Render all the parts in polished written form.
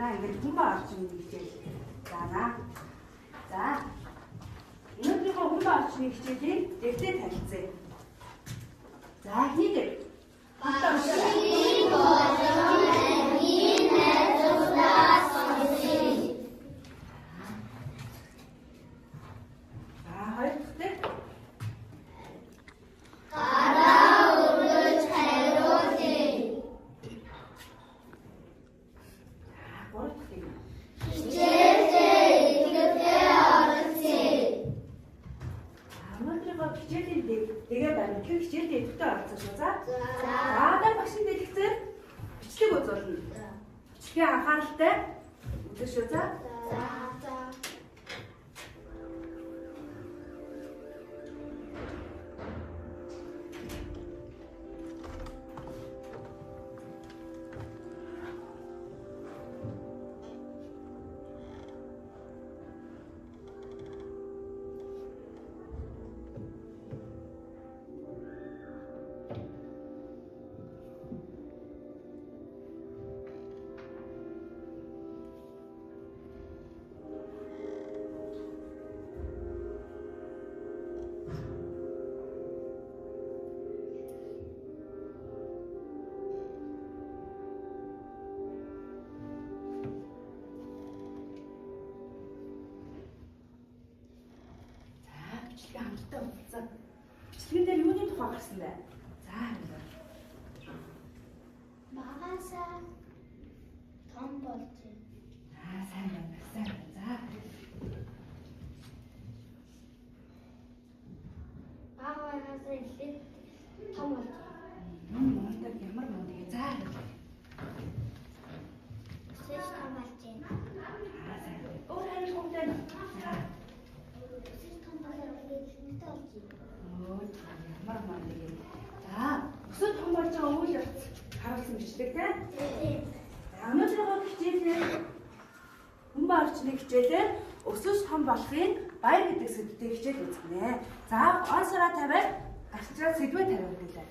Танаа ингээд хүн ба орчин хичээл заана. За. Өнөөдрийнхөө хүн ба орчны хичээлийг дэгтээ танилцъя. За, эхний дээр. Багшийн болон ангийн найзуудаас сонсъё. За, хоёр дахь дээр. Гараа өргөж хариулъя. За, гурав дахь дээр. Хичээлдээ идэвхтэй оролцъё. За, өнөөдрийнхөө хичээлийн дэгээ байна. Тэгэхээр хичээлдээ идэвхтэй оролцсон шүү. За. За. За, одоо багшийн дэлгэцээр бичлэг үзүүлнэ. Бичлэгээ анхааралтай үзэн шүү. За. За. За. За, бичлэгээ хамтдаа үзсэн. Бичлэгэн дээр юуны тухай гарсан бэ? За, харъя. Багасаа том болж байна. За, сайн байна. Сайн байна. За. Бага байгаасаа эхлээд том болж байна. Мундаг ямар мундаг. За, харъя. Өсөж том болж байна. За, сайн байна. Өөр хариулах юм байна. За. Өсөж том болоод эхлээд хэмтэй болж байна. Өө, ямар мундаг юм. За, өсөж том болж байгаа үйл явц харуулсан бичлэг тий. За, өнөөдрийнхөө хичээлээр хүн ба орчны хичээлээр өсөж том болохын баяр гэдэг сэдвтэй хичээл үзнэ. За, он сараа тавиад гарчраа сэдвээ тавиад гэлээ.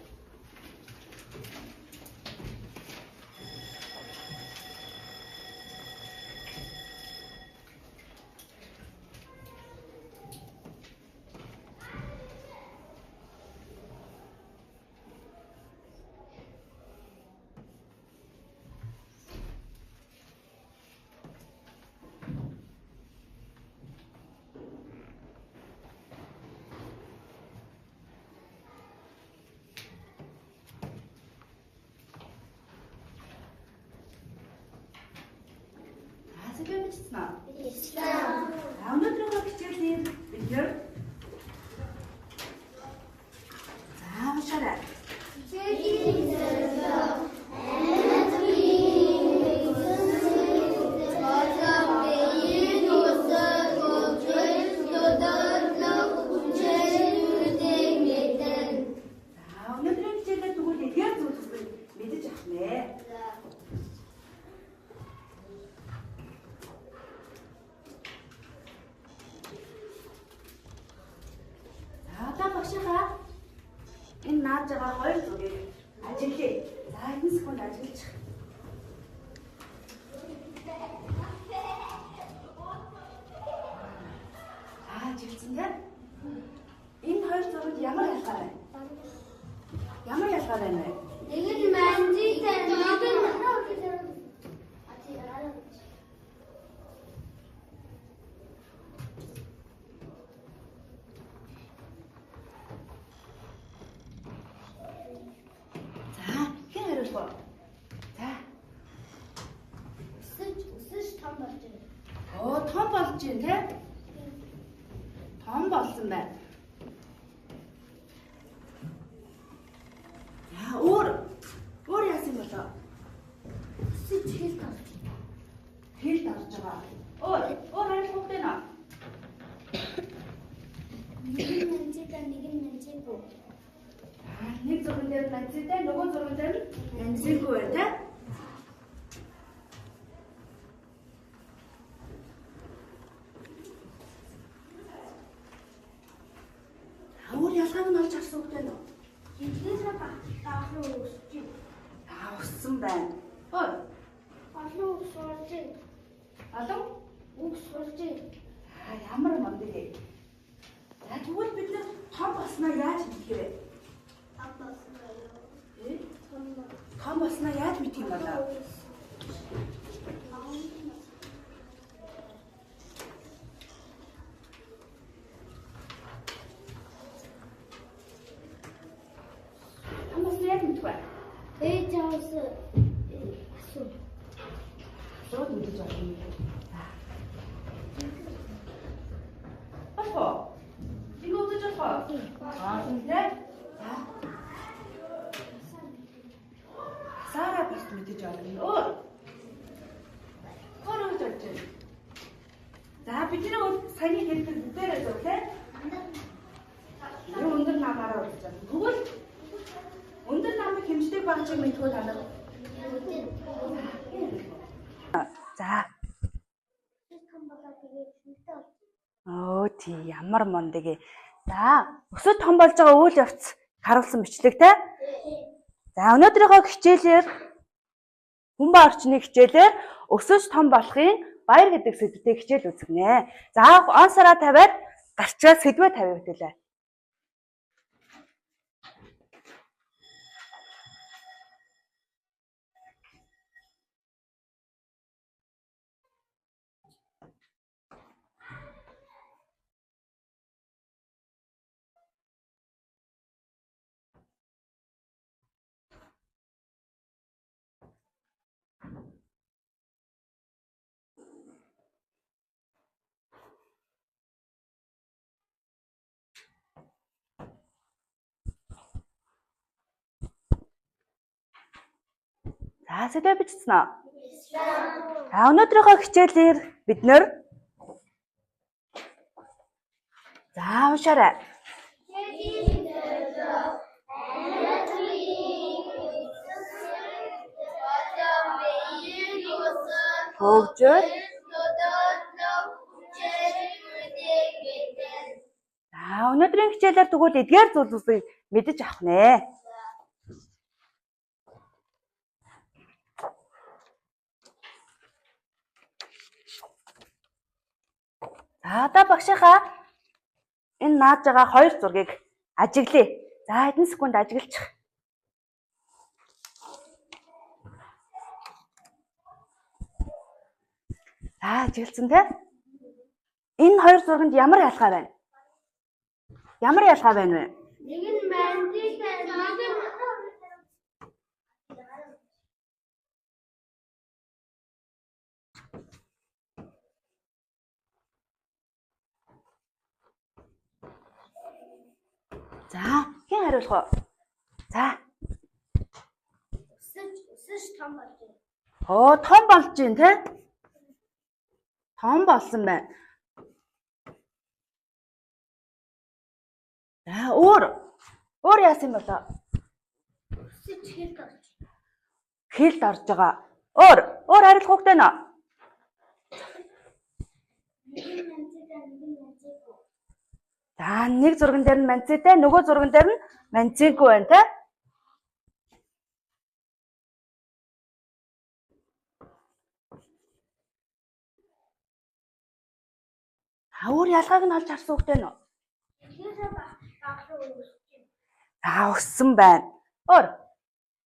За, сэдвээ бичсэн үү? Бичсэн. За, өнөөдрийнхөө хичээлийн бид нэр за, уншаарай. Хичээлийн зорилго амьд биеийн нэгдсэн болон биеийн өсөх хөгжил төлөөлөх хүчээлүүдийг мэднэ. За, өнөөдрийн хичээлээр тэгвэл эдгээр зүйлсийг мэдэж авах нэ. За, одоо багшийнхаа энэ нааж байгаа хоёр зүгийг ажиглая. За, хэдэн секунд ажиглаж. За, ажигласан тийм. Энэ хоёр зурагт ямар ялгаа байна? Ямар ялгаа байна вэ? Нэг нь манжитай, нэг нь За, хэн хариулах вэ? За. Өсөж том болж байна. Оо, том болж байна тий? Том болсон байна. За, өөр яасан болоо? Өсөж хэл болж байна. Хэл дарж байгаа. Өөр хариулах хэрэгтэй нэ? Нэг нь манжитай, нэг нь манжигүй. За, нэг зурган дээр нь манзитай, нөгөө зурган дээр нь манзигүй байна тий? За, өөр ялгааг нь олж харсан үг байна уу? Жижигээс багтаа өсөж байна. За, өссөн байна. Өөр Олон өссөн. сурж. Олон Үг сурж. За ямар мундаг вэ? За тэгвэл бид нар том болсноо яаж мэдэх вэ? Том болсноо юу? Э? Том. Том болсноо яаж мэдэх юм болоо? Том болсноо яаж мэдэх вэ? Ээж аваас асуу. Асууд мэдэж болно. За. Болох уу? Ингэ үзэж болох уу? Болно те. За. Асаараа бас мэдэж болно. Өөр. Өөр үгж болж байна. За бидний саяны хэлдэг бүгдээрээ зөв те. Юу өндөр намаараа үзэж байна. Тэгвэл өндөр намыг хэмждэг багчийг мэдхүү та нар. За. Том болоод тэгээд хэмтэй болж. Өө тий ямар мундаг ээ. За өсөж том болж байгаа үйл явц харуулсан бичлэг те. За өнөөдрийнхөө хичээлээр хүн ба орчны хичээлээр өсөж том болохын баяр гэдэг сэдвтэй хичээл үзгэнэ. За он сараа тавиад гарчаад сэдвээ тавиа хөтөлөө. За сэдвээ бичсэн үү? За өнөөдрийнхөө хичээлээр бид нэр за уншаарай. Хөгжил. За өнөөдрийн хичээлээр тэгвэл эдгээр зүйлсийг мэдэж авах нэ. За одоо багшийнхаа энэ нааж байгаа хоёр зургийг ажиглая. За хэдэн секунд ажиглчих. За ажигласан те. Энэ хоёр зурганд ямар ялгаа байна? Ямар ялгаа байна вэ? Нэг нь мандитай, нэг нь За хэн хариулах вэ? За. Өсөж том болж байна. Оо том болж байна те? Том болсон байна. За өөр яасан юм болоо? Өсөж хэлд орж. Хэлд орж байгаа. Өөр хариулах хүүхдээ нөө. Нэг нь мандитай, нэг нь мандигүй. За нэг зурган дээр нь манцтай, нөгөө зурган дээр нь манцгүй байна те. А өөр ялгааг нь олж харсан хүүхдээ нөө. Эхнээсээ баглуу өсөж байна. За өссөн байна. Өөр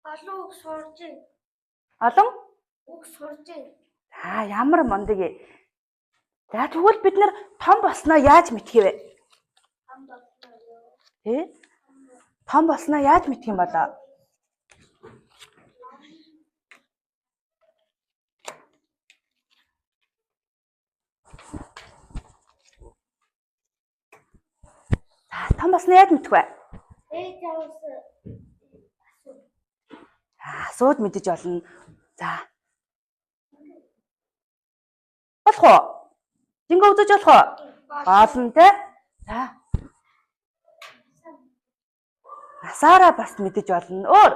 Олон үг сурж байна. олон Үг сурж байна. За ямар мундаг ээ. За тэгвэл бид нар том болсноо яаж мэдэх вэ? Том болсноо юу? Тэ? Том болсноо яаж мэдэх юм болоо? За том болсноо яаж мэдэх вэ? Ээж аваас асуу. За асууд мэдэж олно. За. Болох уу? Жингээ үзэж болох уу? Болно те. За. Насаараа бас мэдэж олно. Өөр.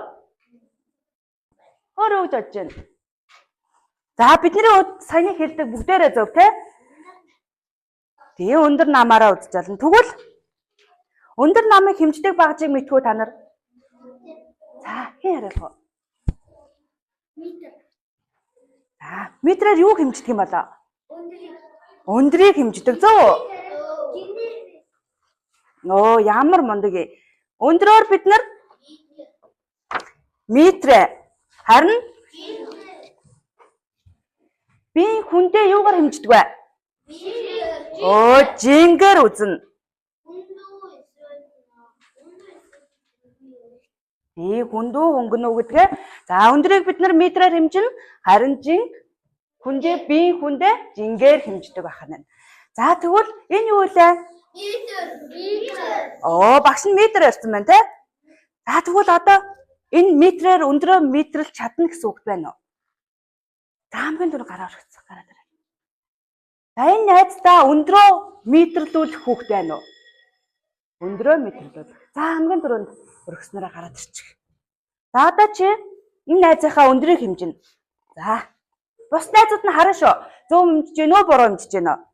Өөр өгж бодож байна. За бидний саяны хэлдэг бүгдээрээ зөв те. Тэгээ өндөр намаараа үзэж олно. Тэгвэл өндөр намыг хэмждэг багжийг мэдхүү та нар. За хэн хариулах вэ? Метр. За, метрээр юу хэмждэг юм болоо? Өндрийг хэмждэг, зөв үү? Нөө, ямар мундаг юм. Өндрөөр бид нар метрээ. Харин би хүндээ юугаар хэмждэг вэ? Өө, жингээр үзнэ. Би хүндүү хөнгөнөө гэдгээ. За, өндрийг бид нар метрээр хэмжинэ. Харин жинг хүндээ би хүндээ жингээр хэмждэг байх нь. За, тэгвэл энэ юу вэ? Метр. Метр. Оо, багш нь метр ярьсан байна те. За, тэгвэл одоо энэ метрээр өндрөө метрлж чадна гэсэн үг байна уу? За, хамгийн түрүү гараа өргөцөх, гараа дээр. За, энэ найздаа өндрөө метрлүүлэх хүүхэд байна уу? Өндрөө метрлүүлэх. За, хамгийн түрүүнд өргөснөрөө гараад ирчих. За, одоо чи энэ найзынхаа өндрийг хэмжинэ. За, бус найзууд нь харна шүү. Зөв хэмжиж гэнэ үү, буруу хэмжиж гэнэ үү?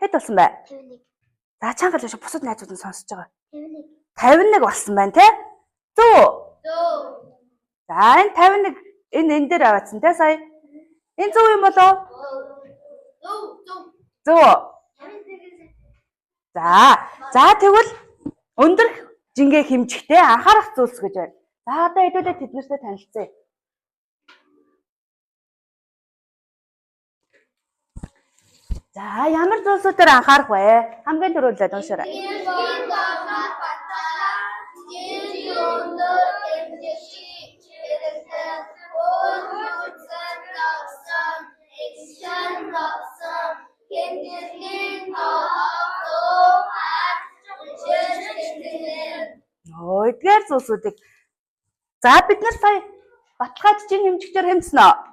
Хэд болсон бэ? 51. За, чанга л шүү. Бусад найзууд нь сонсож байгаа. 51. 51 болсон байна те? Зөв үү? Зөв. За, энэ 51 энэ дээр аваадсан те сая. Энэ зөв юм болов? Зөв. Зөв. Зөв үү? 51. За, за тэгвэл өндөр жингээ хэмжихтэй анхаарах зүйлс гэж байна. За, одоо хэдүүлээ тэд нартай танилцъя. За, ямар зүйлсүүдээр анхаарах вэ? Хамгийн түрүүлээд уншаарай. Өө, эдгээр зүйлсүүдийг. За, бид нар сая баталгааж жин хэмжигчээр хэмжсэн үү?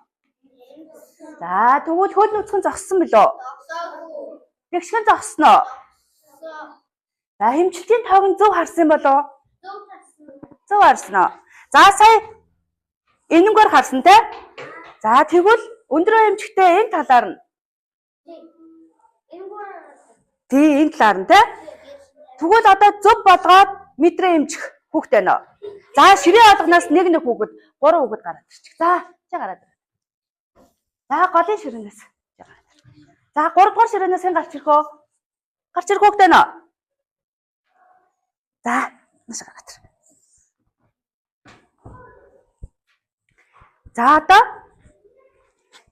За, тэгвэл хөл нүцгэн зогссон билүү? Тэгшгэн зогсно уу? За, хэмжилтийн тоог нь зөв харсан юм болов уу? Зөв харсан уу? За, сая энэнгээр харсан те? За, тэгвэл өндрөө хэмжихтэй энэ талаар нь. Тий, энэ талаар нь те? Тэгвэл одоо зөв болгоод метрээ хэмжих хүүхэд байна уу? За, ширээ болгоноос нэг нэг хүүхэд, гурван хүүхэд гараад ирчих. За, чи гараад ир. За, голын ширээнээс чи гараад ир. За, 3 дугаар ширээнээс хэн гарч ирэх вэ? Гарч ирэх хүүхэд байна уу? За, маш гараад ир. За, одоо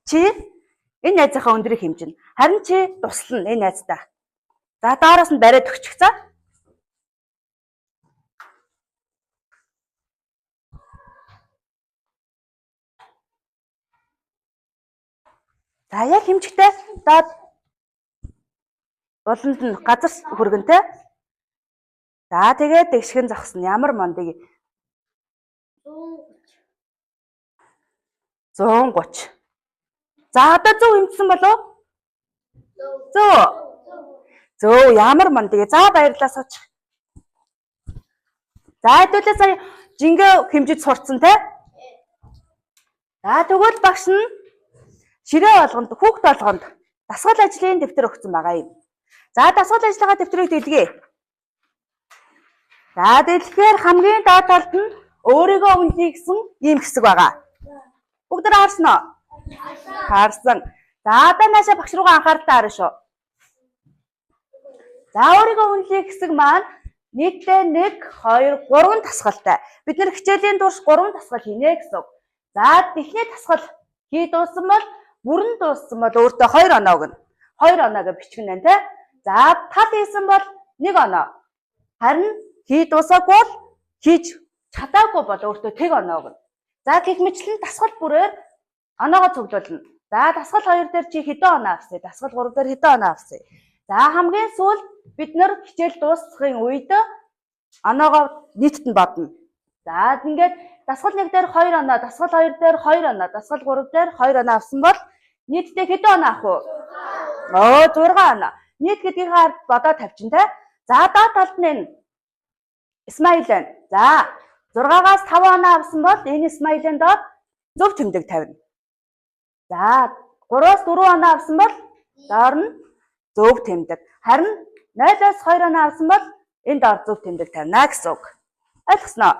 чи энэ найзынхаа өндрийг хэмжинэ. Харин чи туслана энэ найздаа. За, доороос нь бариад өгчих за. За, яг хэмжихтэй доод буланд нь газар хөргөнтэй. За, тэгээд дэгшгэн зогсно. Ямар мундаг. 130. За, одоо зөв хэмжсэн болов? Зөв. Зөв, ямар мундаг. За, баярлалаа, суучих. За, хэдүүлээ сая жингээ хэмжиж сурцсан те? За, тэгвэл багш нь ширээ болгонд, хүүхд болгонд дасгал ажлын дэвтэр өгсөн байгаа юм. За, дасгал ажиллагаа дэвтрийг дэлгэе. За, дэлгэхээр хамгийн доод талд нь өөрийгөө үнэлье гэсэн ийм хэсэг байгаа. Бүгд харсан уу? Харсан. За, одоо наашаа багш руугаа анхааралтай харна шүү. За, өөрийгөө үнэлье хэсэг маань нийтдээ 1, 2, 3 дасгалтай. Бид нэр хичээлийн турш 3 дасгал хийнэ гэсэн үг. За, эхний дасгал хий дууссан бол бүрэн дууссан бол өөртөө 2 оноо өгнө. 2 оноо гэж бичгэн байна те. За, тал хийсэн бол 1 оноо. Харин хий дуусаагүй бол хийж чадаагүй бол өөртөө тэг оноо өгнө. За, гэх мэтлэн дасгал бүрээр оноогоо цуглуулна. За, дасгал 2 дээр чи хэдэн оноо авсан? Дасгал 3 дээр хэдэн оноо авсан? За, хамгийн сүүлд бид нэр хичээл дуусгахын үед оноогоо нийтд нь бодно. За, ингээд дасгал 1 дээр 2 оноо, дасгал 2 дээр 2 оноо, дасгал 3 дээр 2 оноо авсан бол нийтдээ хэдэн оноо авах вэ? Оо, 6 оноо. Нийт гэдгийг бодоо тавьчин те. За, доод талд нь энэ смайл байна. За, 6-аас 5 оноо авсан бол энэ смайлын доод зөв тэмдэг тавина. За, 3-аас 4 оноо авсан бол Доор нь зөв тэмдэг. Харин 0-оос 2 оноо авсан бол энэ доор зөв тэмдэг тавина гэсэн үг. Ойлгосноо?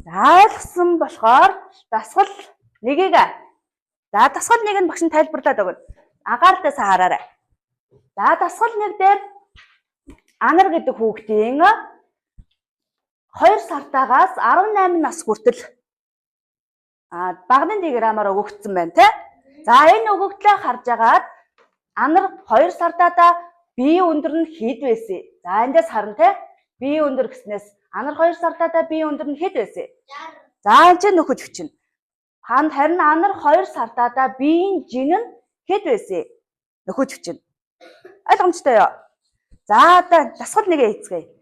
За ойлгосон болохоор дасгал нэгийг за дасгал нэг нь багш нь тайлбарлаад өгнө. Анхааралтай сайн хараарай. За дасгал нэг дээр Анар гэдэг хүүхдийн 2 сартаагаас 18 нас хүртэл баганы диаграммаар өгөгдсөн байна тий. За энэ өгөгдлөө харж агаад Анар 2 сардаадаа бие өндөр нь хэд байсан? За эндээс харна тий. Бие өндөр гэснээс Анар 2 сардаадаа бие өндөр нь хэд байсан? За энэ чинь нөхөж өчнө. Харин Анар 2 сардаадаа биеийн жин нь хэд байсан? Нөхөж өчнө. Ойлгомжтой юу? За одоо дасгал нэгэ хийцгээе.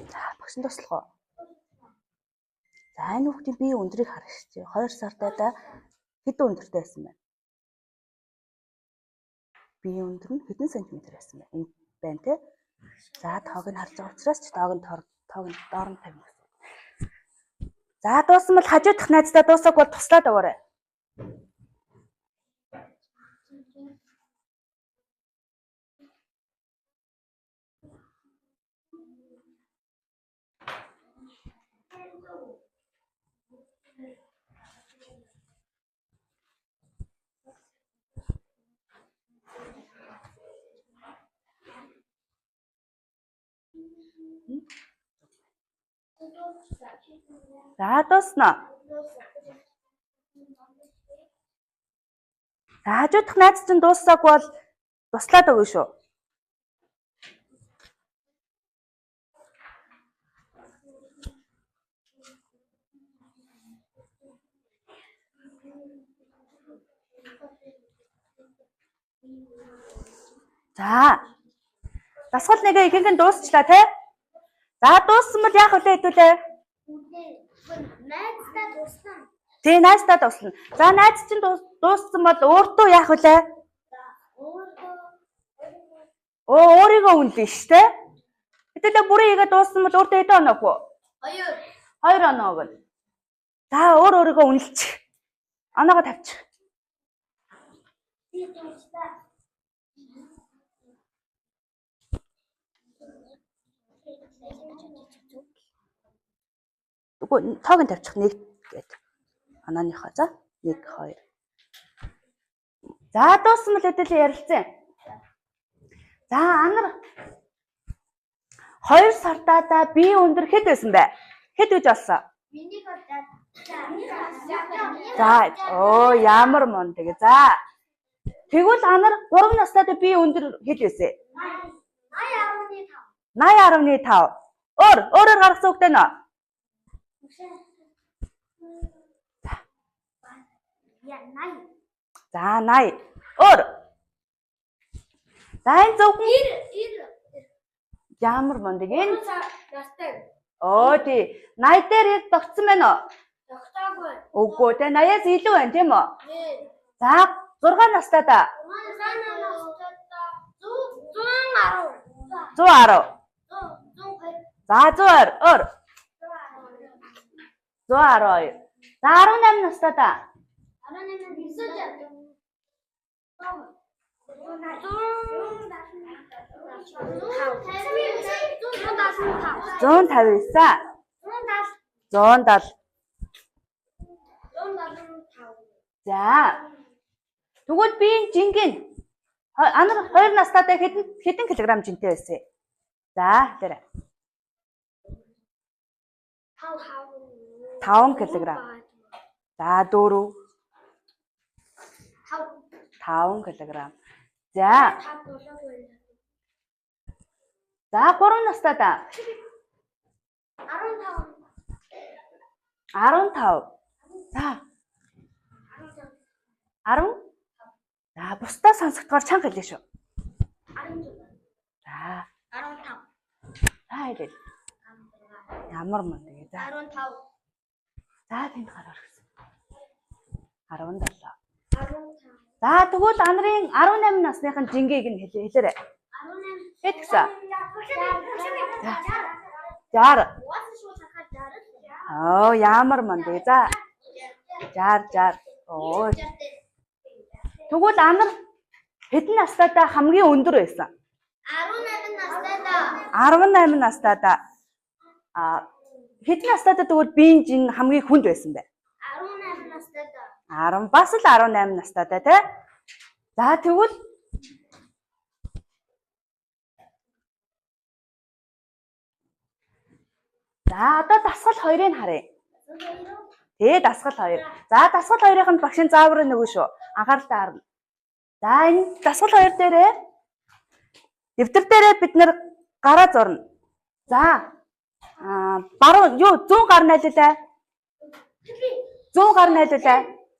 За багш нь туслах уу? За энэ хүүхдийн бие өндрийг харах шүү. 2 сартайдаа хэдэн өндөртэй байсан бэ? Бие өндөр нь хэдэн сантиметр байсан бэ? Энэ байна те. За тоог нь харж байгаа учраас ч тоог нь доор нь тавина гэсэн. За дууссан бол хажуудах найздаа дуусаагүй бол туслаад өгөөрэй. За дууснаа. За хажуудах найз чинь дууссаагүй бол туслаад өгнө шүү. За. Дасгал нэгэ ихэнх нь дуусчлаа тий. За дууссан бол яах вэ хэдүүлээ? Найздаа туслана. Тий, найздаа туслана. За найз чинь дууссан бол өөртөө яах вэ? Өөрийгөө үнэлнэ шүү дээ. Хэдүүлээ бүрэн хийгээ дууссан бол өөртөө хэдэн оноо өгөх вэ? 2. 2 оноо өгнө. За өөрийгөө үнэлчих. Оноогоо тавьчих. Үгүй тоог нь тавьчих 1 гээд. Онооныхоо за 1 2. За дууссан бол хэдүүлээ ярилцъя. За Анар 2 сардаадаа бие өндөр хэд байсан бэ? Хэд гэж олсон? За ямар мундаг. За тэгвэл Анар 3 настайдаа бие өндөр хэд байсан? 80.5. Өөрөөр гаргасан үгтэй нөө. За 80. Өөр. За энэ зөвхөн 90. Ямар мундаг энэ настай. Тий. 80 дээр яг тогтсон байна уу? Тогтоогүй. Үгүй те 80-аас илүү байна тийм үү? Тий. За 6 настай да. 6 настай 100.5. 110. За 120. Өөр. 112. За 18 настай та. 18 159. 170. За. Тэгвэл би энэ жингийн анар 2 настайдаа хэдэн килограмм жинтэй байсан? За, тэр. 5 кг. За, 4. 5 кг. За. За, 3 настайдаа 15. За. 10. За, бусдаа сонсогдохоор чанга хэлээ шүү. 16. За. 15. За, хэлээ. Ямар мөн тэгээ. За. 15. За, тэнд гар орхисон. 17. 15. За, тэгвэл анарын 18 насныхын жингийг нь хэлээрэй. 18. Хэд гэсэн? За. 60. Оо, ямар мөн тэгээ. За. 60 60. Оо. Тэгвэл анар хэдэн настайдаа хамгийн өндөр байсан? 18 настайдаа. 18 настайдаа. А хэдэн настайдаа тэгвэл биеийн жин хамгийн хүнд байсан бэ? 18 настайдаа. 10 бас л 18 настайдаа тий. За тэгвэл за одоо дасгал 2-ыг харъя. Тэ дасгал 2. За дасгал 2-ын багшийн заавар нөгөө шүү. Анхааралтай харна. За энэ дасгал 2 дээрээ дэвтэр дээрээ бид нэр гараа зурна. За баруун юу зүүн гар найлуулаа. Зүүн гар найлуулаа.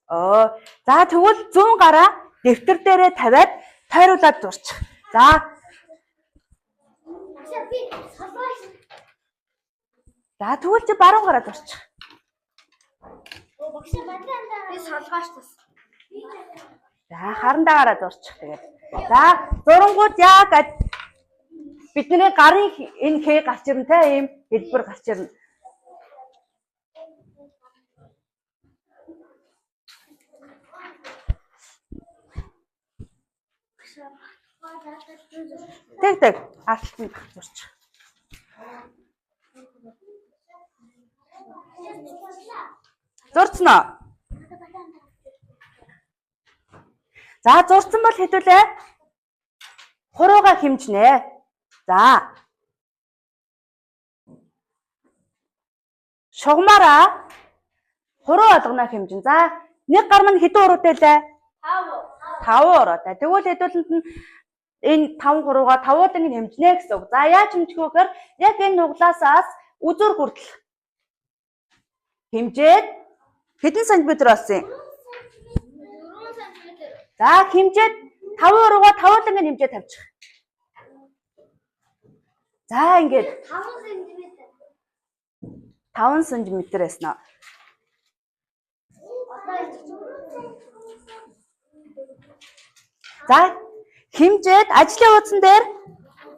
Оо. За тэгвэл зүүн гараа дэвтэр дээрээ тавиад тойруулаад зурчих. За. За тэгвэл чи баруун гараа зурчих. Би солгооч тас. За харандаа гараа зурчих тэгээд. За зурангууд яг бидний гарын энэ хээ гарч ирнэ те ийм хэлбэр гарч ирнэ. Тэг тэг арталт нь зурчих. Зурцсан уу? За зурцсан бол хэдүүлээ хурууга хэмжинэ. За. Шугамаараа хуруу болгоно хэмжин. За нэг гар маань хэдэн уруутай лээ? 5 уруутай. Тэгвэл хэдүүлэнд нь энэ 5 хурууга 5-уудыг нь хэмжинэ гэсэн үг. За яаж хэмжих вэ гэхээр яг энэ нуглаасаас үзүүр хүртэл хэмжээд хэдэн сантиметр болсон юм? 4 сантиметр. За хэмжээд 5 урууга 5-уудыг нь хэмжээд тавьчих. За ингээд 5 сантиметр. 5 см байсан уу? За хэмжээд ажлын хуудсан дээр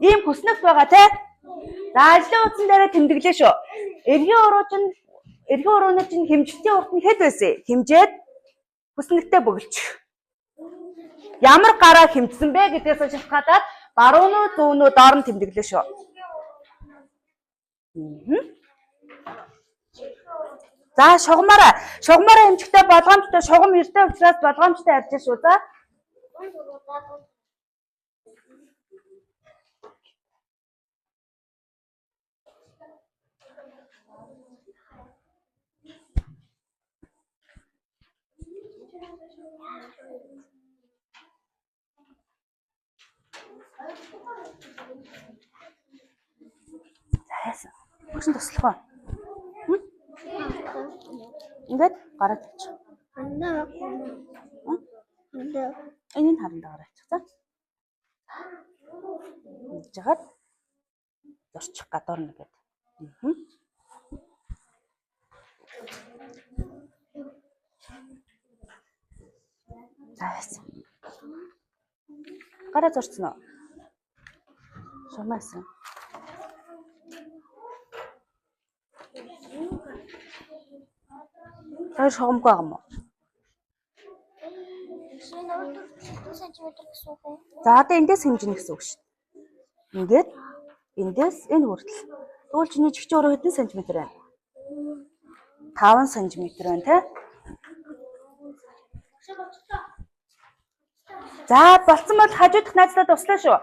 ийм хүснэгт байгаа тий. За ажлын хуудсан дээрээ тэмдэглээ шүү. Эргийн уруу чинь эргийн урууны чинь хэмжилтийн урт нь хэд байсан? Хэмжээд хүснэгтээ бөглөчих. Ямар гараа хэмжсэн бэ гэдгээс шалтгаалаад баруун уу зүүн үү доор нь тэмдэглээ шүү. За шугамаараа хэмжихтэй болгоомжтой шугам эртээ учраас болгоомжтой арж шүү за. За яасан. Багш нь туслах уу? Ингээд гараад тавьчих. Энийг харандаа гараачих. За. Ингэж яагаад зурчих гадуур нэг гээд. За яасан. Гараа зурцсан уу? Шумаасан. Тэр шугамгүй байгаа юм уу? За одоо эндээс хэмжинэ гэсэн үг шүү дээ. Ингээд эндээс энэ хүртэл. Тэгвэл чиний чигчийн уруу хэдэн сантиметр байна? 5 сантиметр байна тий. За болцсон бол хажуудах найздаа туслаа шүү.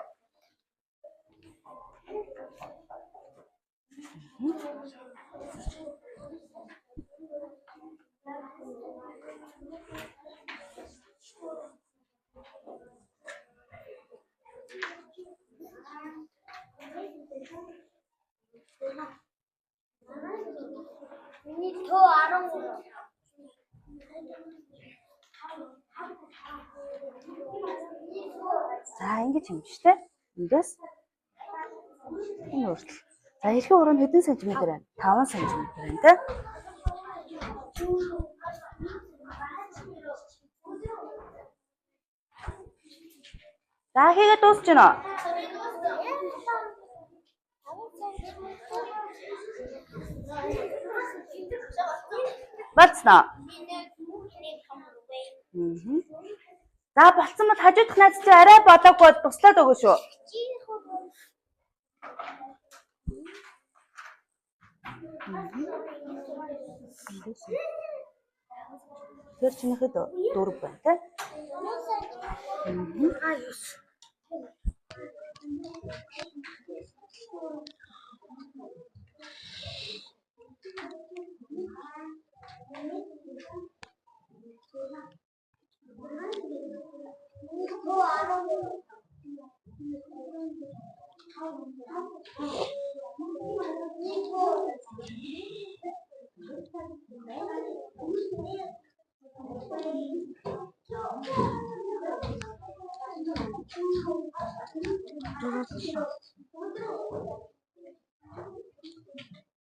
Миний тоо 13. За ингэж хэмжтэй. Эндээс энэ хүртэл. За эрхийн уруу нь хэдэн сантиметр байна? 5 сантиметр байна тий. За хийгээд дуусч байна уу? Болцсон уу? За болцсон бол хажуудах найз чи арай болоогүй бол туслаад өгөө шүү. Тэр чинийхэд 4 байна тий.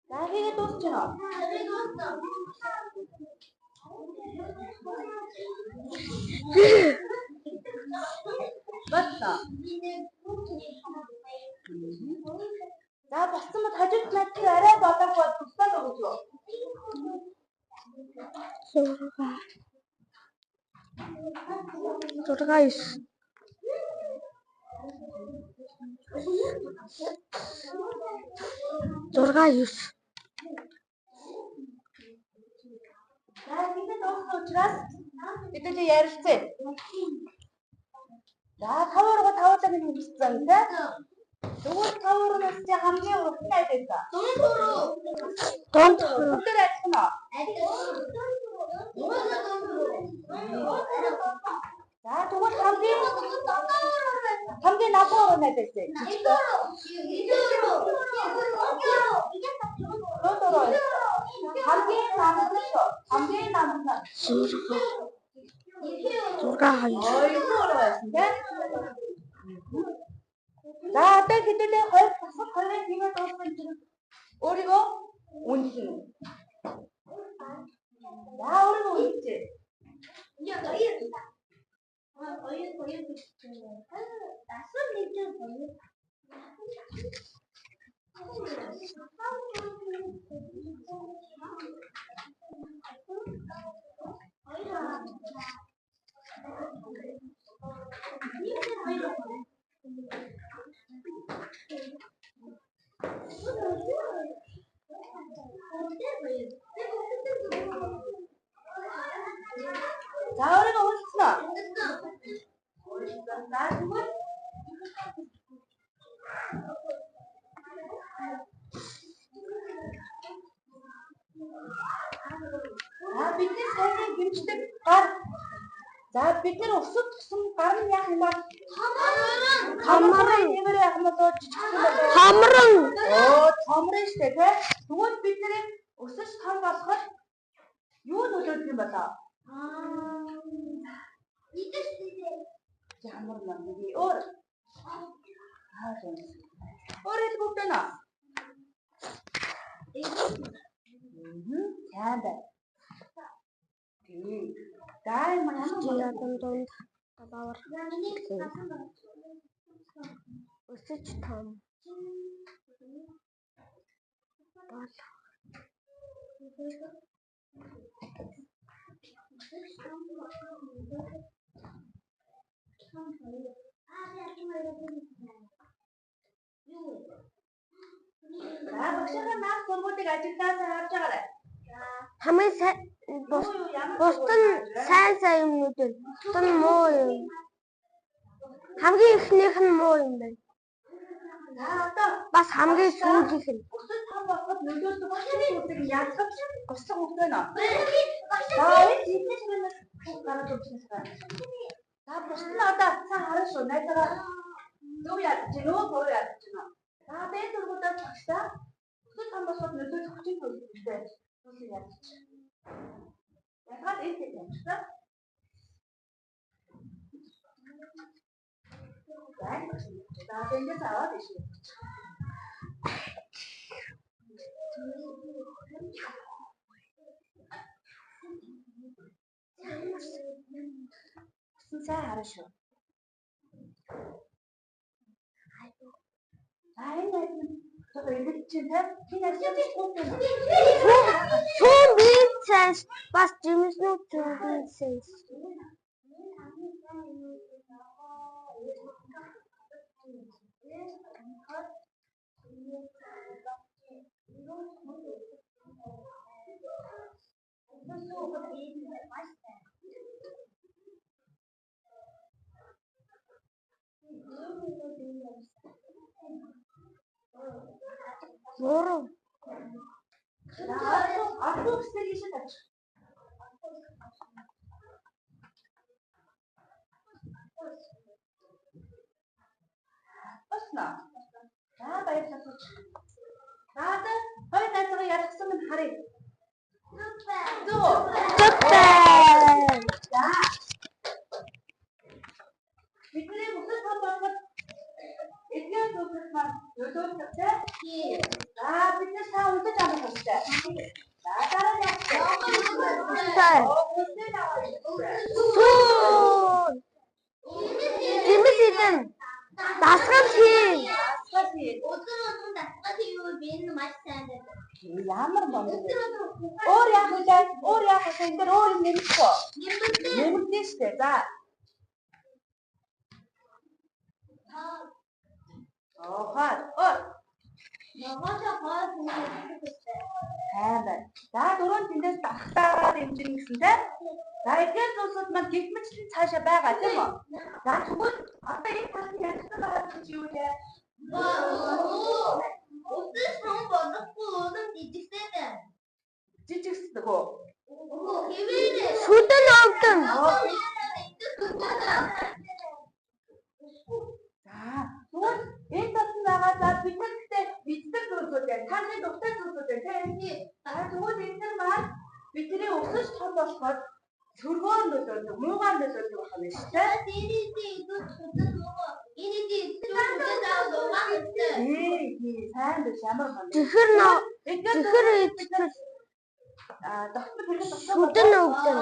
За хийгээд дуусч байна уу? Боллоо. За болцсон бол хажууд найз чи арай болоогүй бол туслаад өгөө шүү. 6 6 9 6 9. За хийгээд дууссан учраас бид нар ярилцъя. За 5 уруу 5 удаа минь хэмжсэн тий. Тэгвэл 5 уруунаас чи хамгийн урт нь аль байсан? Дунд Бүгдээр адилхан уу? За тэгвэл хамгийн намхан уруу нь аль байсан? Дунд уруу. Хамгийн намхан шүү. Хамгийн намхан. 6 6 2. 2 уруу байсан тий. За одоо хэдүүлээ 2 бусад 2-ыг хийгээд дууссан чинь өөрийгөө үнэлнэ. За өөрийгөө үнэлжээ. За өөрийгөө үнэлсэн үү? За тэгвэл за бидний саяны хэмждэг гар. За бид нар өсөж тусам гар нь яах юм бол томрон нэмэр яах юм бол жижигхэн болоо. Томрон. Оо томрон штэ тий. Тэгвэл бид нэр өсөж том болоход юу нөлөөлөх юм болоо? Ямар нам би өөр. Аа тийм. Өөр хэлбэг байна. Сайн байна. Тийм. За ямар Дунд даваар. Өсөж том болох. За багшийнхаа наад сургуулийг ажиглаад харж байгаарай. Хамгийн сайн бусд нь сайн сайн юмнууд байна. Бусд нь муу юм. Хамгийн эхнийх нь муу юм байна. За одоо Бас хамгийн сүүлийнх нь. өсөж том болоход нөлөөлдөг хүчин зүйлсийг ялгаж гослог үг байна. За энэ жинхэнэ ширэнээс гараад ирсэн байна. За бусд нь одоо сайн харна шүү. Найзаараа зөв ядаж гинөө, буруу ядаж гинөө. За одоо энэ дөрвүүдээр багшдаа өсөж том болоход нөлөөлөх хүчин зүйлстэй зүйлсийг ядаж. Ялгаад энэ хэд явчихсан. За энэ багш нь. За одоо эндээс аваад ишээ. Усан сайн харна шүү. За энэ найз нь одоо эргэлж чинь те. Хин ажлын хүүхдээ Сүүн биед сайн бас жимснүүд зүрхэн сайн. Буруу. За орхон хэсэг ийшээ тавьчих. Босноо. За баярлалаа сууч. За одоо хоёр найзгаа ялгсан минь харъя. Зөв үү? Зөв байна. За. Бидний өсөж том болоход эдгээр зүйлс маань нөлөөлдөг тийм. За бид нар сайн үлдэж амрах хэрэгтэй. За дараа нь яах вэ? Сайн. Үлдээ авах хэрэгтэй. Сүүн. Жимс идэн. Дасгал хий. Дасгал хий. Өдөр болгон дасгал хийвэл би энэ маш сайн байдаг. Ямар мундаг вэ? Өдөр болгон Өөр яах вэ? Өөр яах вэ? Энэ дээр өөр юм нэмэхгүй. нэмэгдээ. Нэмэгдэн штэ. За. Оохоо. Өөр. Ногоонтой хоол хүнс идэх хэрэгтэй. Сайн байна. За дөрөв тэндээс дарахтаагаар дэмжинэ гэсэн тийм. За эдгээр зүйлсүүд маань гих мэтлэн цаашаа байгаа тийм үү? За тэгвэл одоо энэ талд ярьсан байгаа чинь юу вэ? Өсөж том болохгүй улам жижигсээд байна. Жижигсдэг үү? Үгүй хэвээрээ. Шүдэн овдон. За тэгвэл энэ талд байгаа за бид нар гэхдээ мэддэг зүйлсүүд байна. Та нарын дуртай зүйлсүүд байна тийм. За тэгвэл энэ нар маань бидний өсөж том болоход сөргөөр нөлөөлдөг, муугаар нөлөөлдөг байх юм шүү дээ. Энэний илүү шүдэн муу. Энэний илүү шүдэн аав угаах хэрэгтэй. Тий, сайн биш ямар мундаг. Чихэр нөө. Эдгээр Чихэр зүйлсүүд бид нар идчихвэл тогтмол хэрэгэн тогтмол шүдэн овдон.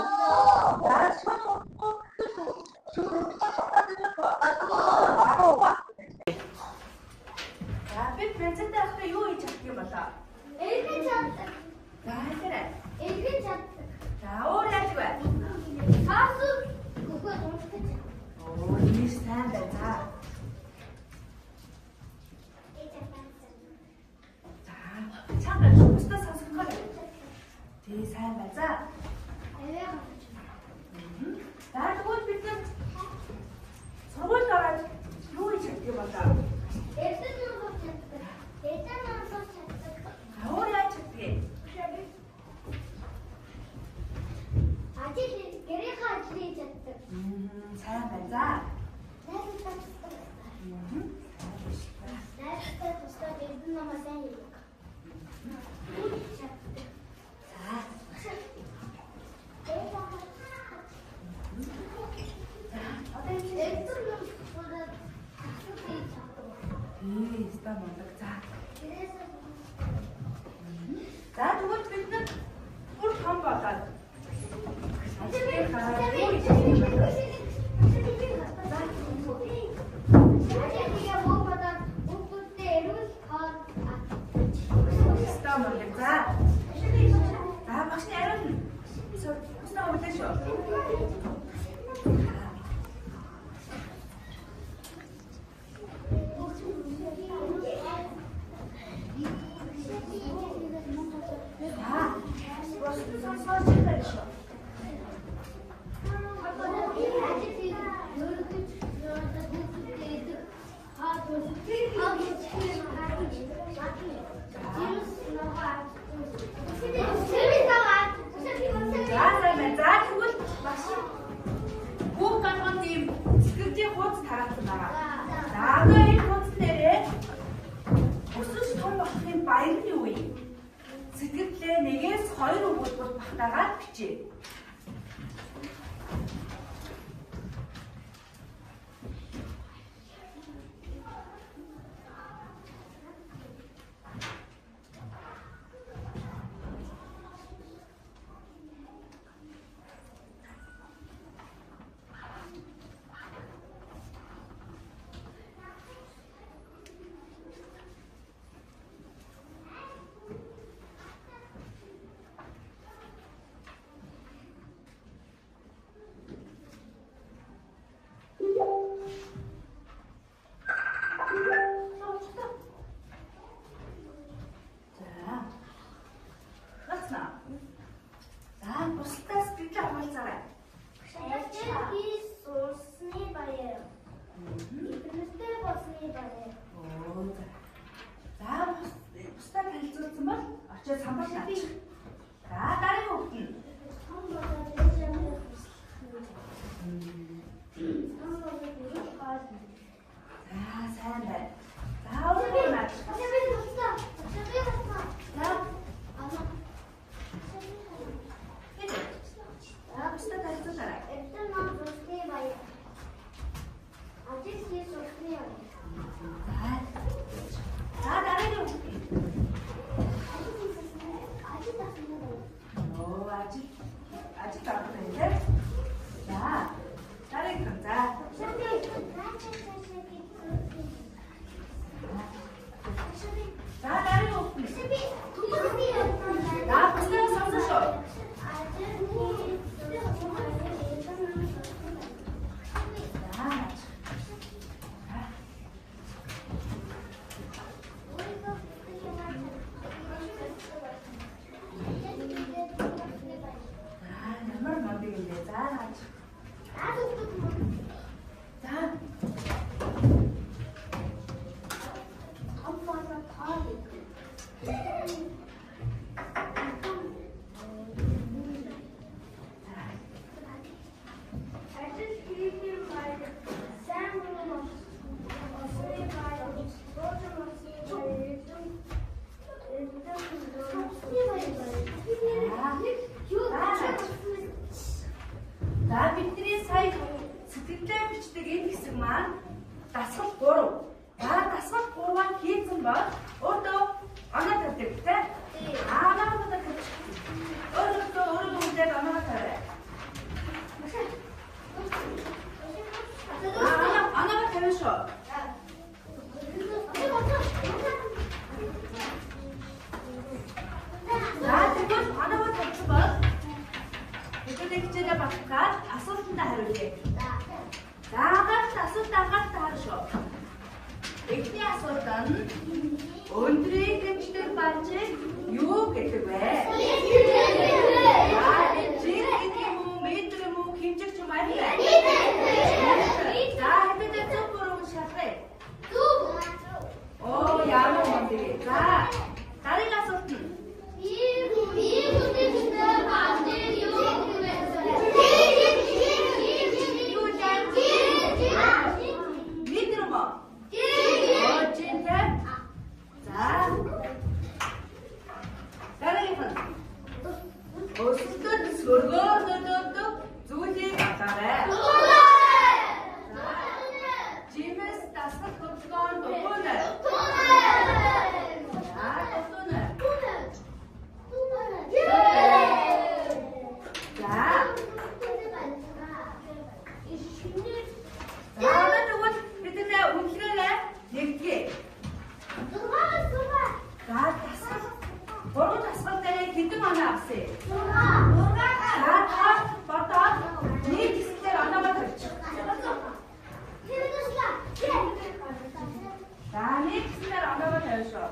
За шүд удахгүй шүд удахгүй. За би бензинтэй байхдаа юу хийж чаддаг юм болоо? Эргэж чаддаг. За хэлээрэй. Эргэж чаддаг. За өөр яаж вэ? Таасуу гөхөө унтаж. Оо, энэ сайн байна. За. За, чанга бусдаа сонсгохоор. Тий, сайн байна. За. За тэгвэл бид нар сургуульд ороод юу хийж чаддаг юм болоо? Эрдэнэ ном чаддаг. Эрдэнэ ном чаддаг. За өөр яаж чаддаг юм? Ажил гэрийнхээ ажил хийж чаддаг. Сайн байна. За. Найзуудтай туслах. Найзуудтай туслаад эрдэнэ номоо сайн хийдэг. Чаддаг. За. За, одоо энэ чинь Эрдэнэ ном сураад дасгал хийж чаддаг. Тий, ста мундаг. За. Гэрээсээ За тэгвэл бид нар бүр том болоод ажлын гараад юу хийж чаддаг юм бэ? За. байгаа мундаг. За. За багш нь ариун. Уснаа үлээ шүү. За. Бусдын сонсгоор чиглэл шүү. За сайн байна. За тэгвэл багш бүх болгонд ийм сэтгэгдийн хуудас тараасан байгаа. За одоо энэ хуудас дээрээ өсөж том болохын баяр нь юу вэ? Сэтгэлдээ 1-2 өгүүлбэр багтаагаад бичээ. За, бусдаас сэтгэлээ хуваалцаарай. Ажил хийж сурсны баяр. Ихэвчлэн болсны баяр. Оо за. За бусдаа танилцуулсан бол очиод самбар наачих. За дараагийн хүүхэд нь. Том болоод ээж амыг хүсэх. Том болоод өрөж гол. За сайн байна. За өөрөө наачих. За За бусдаа танилцуулаарай. Эрдэнэ нам сурсны баяр. Ажил хийж сурсны баяр. За. За дараагийн хүүхэд нь. Ажил авсан баяр. Оо ажил ажил авах юм те. За дараагийн нь. За. За дараагийн хүүхэд нь. За бусдаа сонсон шүү. За наачих. За ямар мундаг юм бэ? За наачих. За За бидний сая сэтгэлдээ бичдэг энэ хэсэг маань дасгал 3. За дасгал 3-аа хийсэн бол өөртөө оноо тавьдаг тийм. Аа оноо тавьчих. Өөрөөсөө өөрөө хүлээд оноо тавиа. Аа оноо тавина шүү. За тэгвэл оноо тавьчих бол хэдүүлээ хичээлээ багтгаад асуултандаа хариулъя. За анхаарал асуулт анхааралтай харна шүү. Эхний асуулт нь өндрийг хэмждэг балжийг юу гэдэг вэ? За жил гэдэг юм уу, метр юм уу, хэмжигч юм аль вэ? За хэдүүлээ зөв буруу шалгая. Оо ямар мундаг вэ? За дараагийн асуулт нь метр юм уу? Оо жил те. За дараагийнх нь өсөлтөд сөргөөр нөлөөлдөг зүйлийг олоорой. Жимс дасгал хөдөлгөөн духуунай. За Хэдэн оноо авсан юм? 6. За та бодоод нэг хэсгээр оноогоо тавьчих. За нэг хэсгээр оноогоо тавина шүү.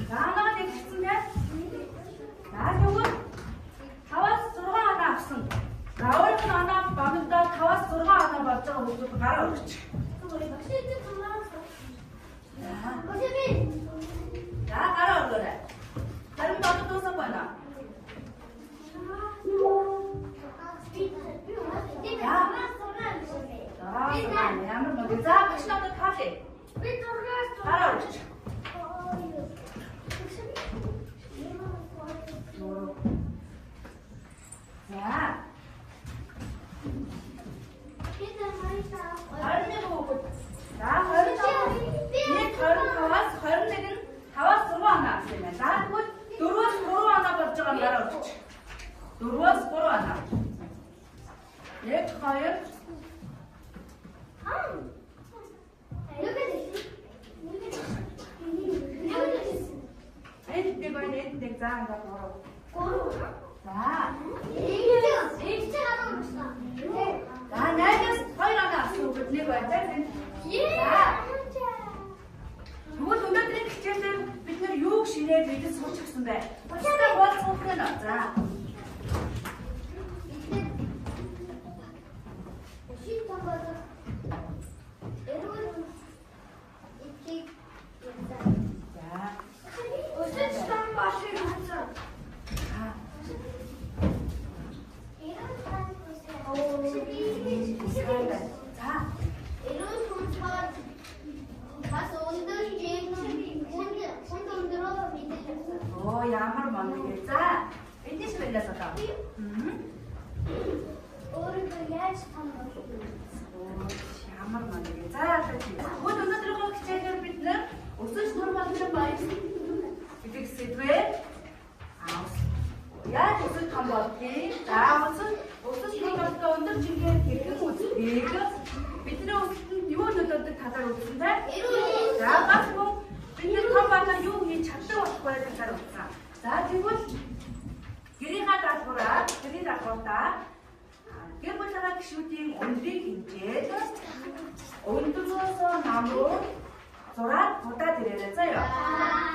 За оноо нэгсэн дээ. За тэгвэл 5-аас 6 оноо авсан. За өөрийнх нь оноо бомондоо 5-аас 6 оноо болж байгаа хүмүүс гараа өргөч. За гараа өргөөрэй. Харин бодод дуусах байна. За ямар мод. За багш надад таалаа. Гараа өргөч. За. 21 хүүхэд. За 25. Нэг 25-аас 21 нь 5-аас 6 оноо авсан юм байна. За тэгвэл 4-өөс 3 оноо болж байгаа нь гараа өргөч. 4-өөс 3 оноо. 1 2 Энд нэг байна, энд нэг за ингээд 3. За. За 8-аас 2 оноо авсан хүүхэд нэг байна. За. Тэгвэл өнөөдрийн хичээлээр бид нэр юуг шинээр мэдэж сурч авсан бэ? Бусдад хуваалцах гэнэ. За. За. Оо ямар мундаг вэ? За, эндээс байлаас одоо. Ямар мундаг вэ? За, одоо чи. Тэгвэл өнөөдрийнхөө хичээлээр бид нэр өсөж нур болон баяр гэдэг сэдвээр яаж өсөж том болдгийг, за өсөж нур болон өндөр жингээр хэрхэн үздгийг, бидний өсөлтөнд юу нөлөөлдөг талаар үзсэн тэ? За бас мөн бид нар том болоо юу хийж чаддаг болох вэ талаар үзсэн. За тэгвэл гэрийнхаа даалгавраа, гэрийн даалгавраа гэр бүлийнхаа гишүүдийн өндрийг хэмжээд өндрөөсөө нам руу зураад будаад ирээрэй заяа.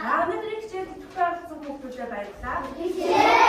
За өнөөдрийн хичээл идэвхтэй оролцсон хүүхдүүдэд баярлалаа.